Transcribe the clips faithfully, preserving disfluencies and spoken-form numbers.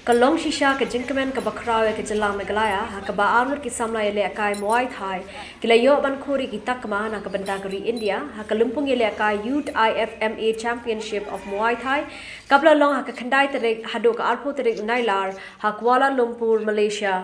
Ka long shisha ka jingkmen kaba khraw ïa ka jylla Meghalaya ha kaba arngut ki samla ïalehkai Muay Thai ki la ïoh ban khur ïa ki takma na ka bynta ka ri India ha ka lympung ïalehkai Youth I F M A Championship of Muay Thai, kaba la long ha ka khyndai tarik haduh ka arphew tarik u Nailar ha Kuala Lumpur, Malaysia.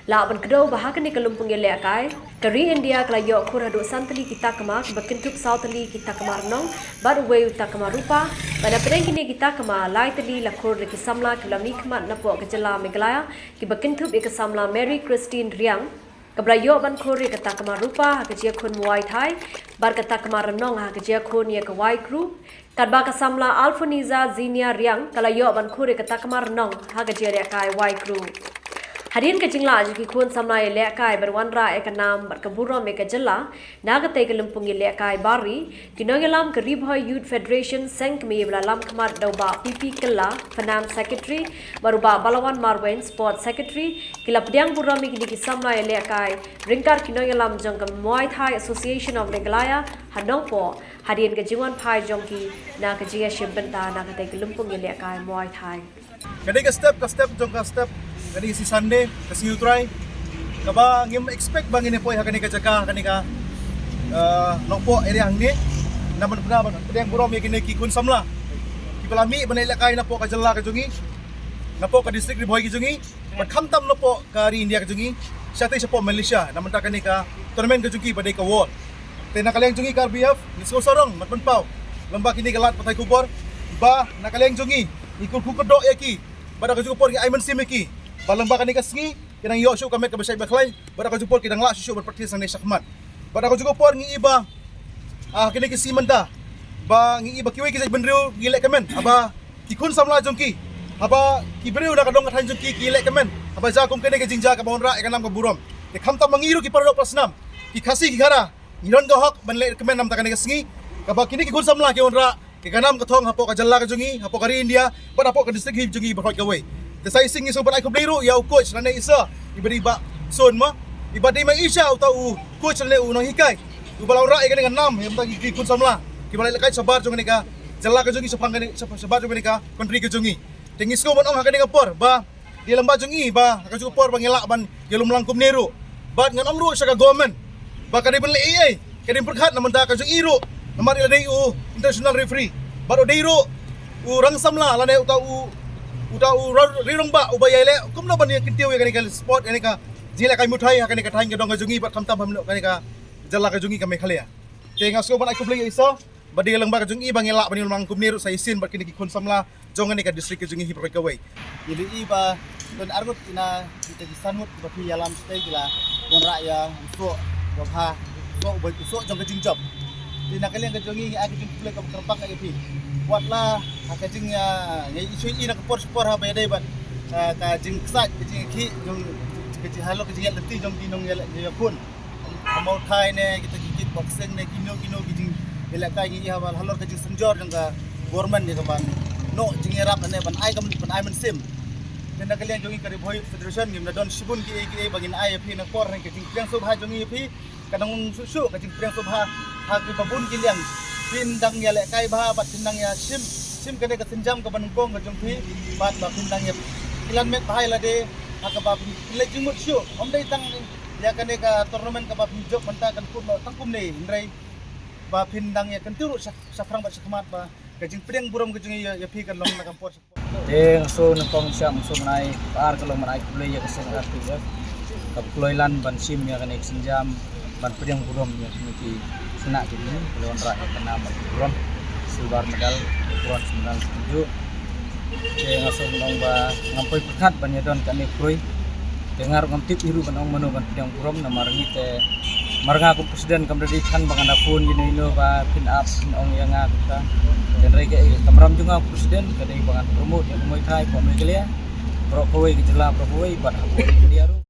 Lah ban kdew ba ha kane ka lympung ïalehkai ka ri India ka la ïoh khur haduh san tylli ki takma, kiba kynthup saw tylli ki takma rnong bad uwei u takma rupa. Bad na pdeng kine ki takma, lai tylli la khur da ki samla kiba la mihkhmat napoh ka jylla Meghalaya, kiba kynthup ïa ka samla Mary Christine Riang, kaba la ïoh ban khur ïa ka takma rupa ha ka jingïakhun Muay Thai bad ka takma rnong ha ka jingïakhun ïa ka Y group. Katba ka samla Alphonsiza Zinia Riang ka la ïoh ban khur ïa ka takma rnong ha ka jingïalehkai Y group. Hadien ka jinglah jong ki khun samla ïalehkai ban wanrah ïa ka nam bad ka burom ïa ka jylla na katei ka lympung ïalehkai bar ri, ki nongïalam ka Ri Bhoi Youth Federation seng kmie ba la lam khmat da u Bah P P Kylla, Finance Secretary, bad u Bah Balawan Marwein, Sports Secretary, ki la pdiang burom ïa kine ki samla ïalehkai ryngkat ki nongïalam jong ka Muay Thai Association of Meghalaya ha Nongpoh, hadien ka jingwan phai jong ki na ka jingïashim bynta na katei ka lympung ïalehkai Muay Thai. Ka dei ka step, ka step jong ka step, ka dei ka sngi Sunday, ka sngi U Trai, kaba ngim expect ba ngin ïa poi ha kane ka jaka, ha kane ka, eh, Nongpoh area hangne. Namar ba pdiang burom ïa kine ki khun samla kiba la mih ban ïalehkai napoh ka jylla ka jong ngi, napoh ka district Ri Bhoi ka jong ngi, bad khamtam napoh ka ri India ka jong ngi, shatei shapoh Malaysia, na ka bynta kane ka tournament ka jong ki ba dei ka World. Te na ka liang jong ngi ka R B F, ngi sngewsarong bad pynpaw lyngba kine ki lad pathai khubor ba na ka liang jong ngi, ngi kyrkhu kyrdoh ïa ki, bad ha kajuh ka por ngi ai mynsiem ïa ki ba lyngba kane ka sngi ki dang ïoh shuh ka met kaba shait ba khlaiñ, bad ha kajuh ka por ki dang lah shuh shuh ban practice nangne shakhmat. Bad ha kajuh ka por ngi i ba, ah, kine ki sngi mynta, ba ngi i ba kiwei ki jaitbynriew ki leh kmen haba ki khun samla jong ki, haba ki briew na ka dong ka thaiñ jong ki ki leh kmen, haba jia kum kane ka jingjia kaba wanrah ïa ka nam ka burom. Te khamtam ma ngi ruh ki para doh para snam, ki Khasi ki Khara, ngi don ka hok ban leh kmen na ka bynta kane ka sngi, kaba kine ki khun samla ki wanrah ïa ka nam ka thong hapoh ka jylla ka jong ngi, hapoh ka ri India, bad hapoh ka district hi jong ngi baroh kawei. Te sa shisien ngi sngewbha ban ai khublei ruh ïa u coach lane i sir, i ba dei Bah Sun ma, i ba dei ma i sha uta u coach lane u nonghikai uba la wanrah ïa kane ka nam ïa uta ki khun samla kiba la ïalehkai shabar jong kane ka jylla ka jong ngi, shaphang kane, shabar jong kane ka country ka jong ngi. Te ngi sngewbha ban ong ha kane ka por ba dei lyngba jong ngi ba ha kajuh ka por ba ngi lah ban ïalum lang kumne ruh. Bad ngan ong ruh sha ka government ba ka dei ban leh ei ei, ka dei ban pyrkhat na ka bynta ka jong i ruh, namar i la dei u international referee, bad u dei ruh u rang samla lane uta u, uta u ra-, ri rangbah uba ïaleh kumno ban ïa kyntiew ïa kane ka sport, ïa kane ka jingïalehkai Muay Thai ha kane ka thaiñ ka dong ka jong ngi bad khamtam ha kane ka jylla ka jong ngi ka Meghalaya. Te nga sngewbha ban ai khublei ïa i sir ba dei lyngba ka jong i ba ngi lah ban ïalum lang kumne ruh sa shisien bad kine ki khun samla jong kane ka district ka jong ngi hi baroh kawei. Ngi la i ba don arngut na kita ki san ngut kiba phi ïalam shatei ki la wanrah ïa u soh ba bha, u soh ba, u soh jong ka jingjop. Te na ka liang ka jong ngi ngi ai ka jingkhublei kaba kyrpang ïa phi. Wat la ha ka jing, ah, ngi i shu i na ka por sha por haba ïadei bad, ah, ka jingksaid, ka jingkhih jong, ka jing halor ka jingïaleh lynti jong ki nongïaleh ïakhun. Ka Muay Thai ne, kita ki kickboxing ne, kino kino ki jingïalehkai ngi i haba halor ka jingsynjor jong ka government ïa ka ban noh jingïarap ne ban ai ka, ban ai mynsiem. Te na ka liang jong ngi ka Ri Bhoi Youth Federation ngim da don shibun kiei kiei ba ngin ai ïa phi na ka por, hynrei ka jingpdiang sngewbha jong ngi ïa phi ka dang long shuh shuh, ka jingpdiang sngewbha ha kiba bun ki liang. Phin dang ïalehkai bha bad phin dang ïashim, shim kane ka sienjam kaba nyngkong ka jong phi bad ba phin dang ïa ïalam met bha ïa lade ha kaba phin leit jingmut shuh. Ym dei tang ïa kane ka tournament kaba phi jop mynta kan kut noh tang kumne, hynrei ba phin dang ïa kyntiew ruh sha, shaphrang bad shakhmat ba ka jingpdiang burom ka jong ngi ïa, ïa phi kan long na ka por sha ka por. Te nga shu nyngkong sha nga shu ngan ai, ka ar ka long ban ai khublei ïa ka seng R P F kaba kloi lan ban shim ïa kane ka sienjam ban pdiang burom ïa kine ki khynnah ki jong ngi ba la wanrah ïa ka nam bad ka burom, silver medal, bronze medal kumjuh. Te nga shu ngan ong ba ngam poi pyrkhat ban ïadon kane ka pyrthei. Te nga ruh ngam tip hi ruh ban ong mano ban pdiang burom, namar ngi te Mar nga kum president kam da dei than ba ngan da phone ïa ino ino ba phin ap phin ong ïa nga kumta. Hynrei ka kamram jong nga kum president ka dei ba ngan promote ïa ka Muay Thai ka Meghalaya. Baroh kawei ka jylla baroh kawei bad hapoh India ruh.